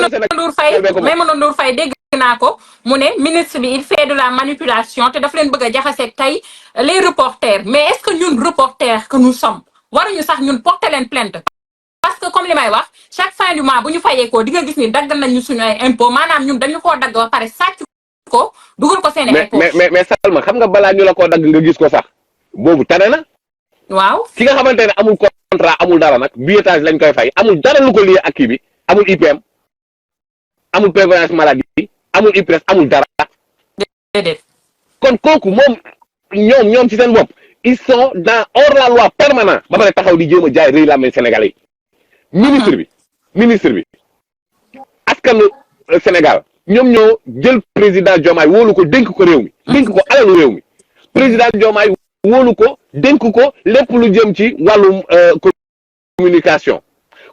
Maïmouna Ndour Faye dégg naa ko mu ne ministre bi il fait de la manipulation te daf leen bëgg a jaxase tey les reporters mais est-ce que ñun reporters que nous sommes waruñu sax ñun porter leen plainte parce que comme li may wax chaque fin du mois bu ñu fayeekoo di nga gis ni dagg nañu suñu ay impôt maanaam ñun dañu koo dagg ba pare sàcc ko dugal ko seen impôt mais Salma xam nga balaa ñu la koo dagg nga gis ko sax boobu tane na waaw ki nga xamante ne amul contrat amul dara nag billetage lañ koy fay amul dara lu ko lié ak kii bi amul IPM amul prévoyance maladie amul IPRES amul dara déedéet kon kooku moom ñoom ci seen bopp ils sont dans hors la loi permanent ba pare taxaw di jéem a jaay rëy la amee Sénégalais yi ministre bi askanu Sénégal ñoom ñoo jël président Diomaye wóolu ko dénk ko réew mi dénk ko alalu réew mi président Diomaye wóolu ko dénk ko lépp lu jëm ci wàllum communication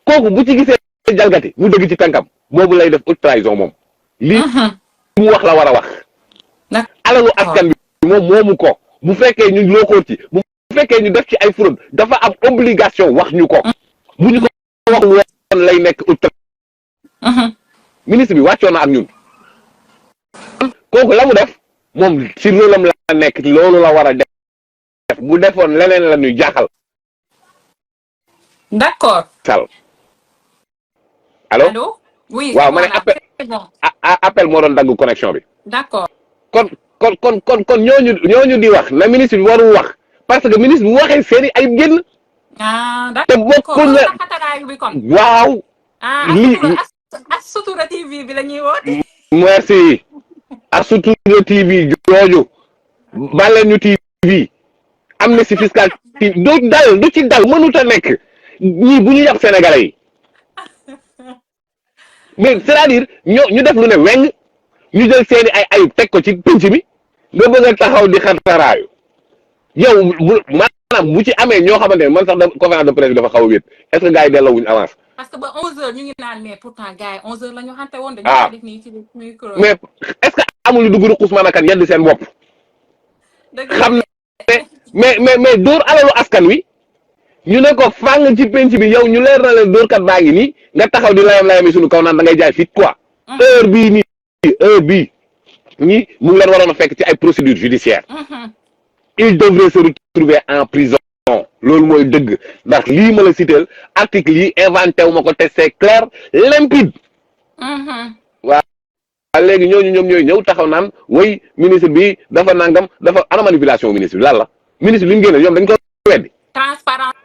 kooku bu ci gisee jalgati mu dëgg ci tànkam boobu lay def haute trahison moom lii mu wax la war a wax alalu askan bi moom moomu ko bu fekkee ñu lookoot ci bu fekkee ñu def ci ay fraude dafa am obligation wax ñu ko bu ñu ko wax woon lay nekk haute ministre bi wàccoon na ak ñun kooku la mu def moom ci rôlam la nekk loolu la war a def bu defoon leneen la ñuy jaaxal d'accord sal allo oui waaw ma ne appel moo doon dagg connexion bi d'accord kon ñooñu di wax na ministre bi warul wax parce que ministre bi waxee seeni ay génn te bokkul na waaw lii ak Sutura TV bi la ñuy woote merci ak Sutura TV jooju Baleen ñu TV Amnesty Fiscal du ci dal mënut a nekk ñii bu ñu yàq Sénégalais yi mais c'est-à-dire ñu def lu ne weng ñu jël seeni ay ayub teg ko ci pénc mi nga bëgg a taxaw di xartaraayu yow maanaam bu ci amee ñoo xamante ne man sax conférence de presse bi dafa xaw a wéet est-ce que gars yi delloo wuñu avance parce que ba 11h ñu ngi naan mais pourtant gars yi 11h la ñu xante woon dañu def nii ci micro mais est-ce que amul ñu dugg ruqus maanaam yedd seen bopp xam ne mais dóor alalu askan wi ñu ne ko fàng ci penc bi yow ñu leer na leen dóorkat baa ngi nii nga taxaw di layam-layami suñu kaw naan da ngay jaay fit quoi heure bii ñi mu ngi leen waroon a fekk ci ay procédures judiciaires il devrait se retrouver en prison loolu mooy dëgg ndax lii ma la citeel article yi inventé wu ma ko te c'est clair limpide waaw léegi ñooñu ñoom ñooy ñëw taxaw naan way ministre bi dafa nangam dafa ana manipulation ministre bi lan la ministre bi li mu génne ñoom dañ ko weddi transparence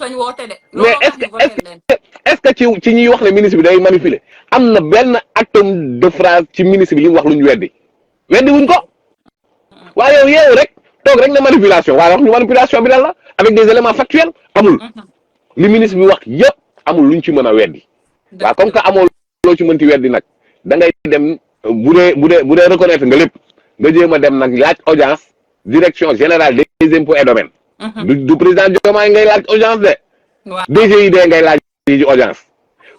lañ woote de mais est-ce que ci ñuy wax ne ministre bi day manipuler am na benn atome de phrase ci ministre bi li mu wax lu ñu weddi wuñ ko waaye yow rek toog rek na manipulation waaye wax ñu manipulation bi lan la avec des éléments factuels amul li ministre bi wax yëpp amul luñ ci mën a weddi waaw comme que amoo loo ci mënti weddi nag da ngay dem bu dee reconnaître nga lépp nga jéem a dem nag laaj audience direction générale des impôts et domaines du président Diomaye ngay laaj audience de DGID ngay laaj yi audience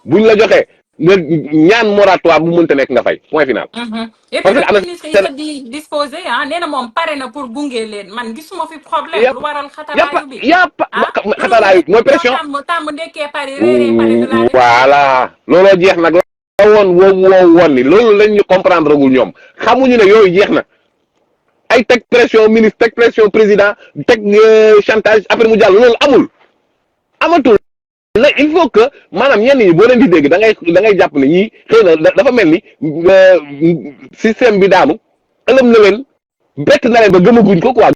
buñ la joxee nga ñaan moratoire bu mënta nekk nga fay point final et puis le ministre yi sa di disposé nee na moom pare na pour gunge leen man gisuma fi problème lu waral xataraayu bi xataraayu mooy pression tàmm ndekkee pare réeree pare de la voilà looloo jeex nag la woon ni loolu lañ ñu comprendre gul ñoom xamuñu ne yooyu jeex na ay teg pression ministre teg pression président teg chantage après mu jàll loolu amatul la il faut que maanaam ñenn ñi boo leen di dégg da ngay jàpp ne ñii xëy na dafa mel ni système bi daanu ëlëm na leen bett na leen ba gëmaguñ ko quoi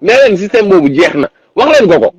nee leen système boobu jeex na wax leen ko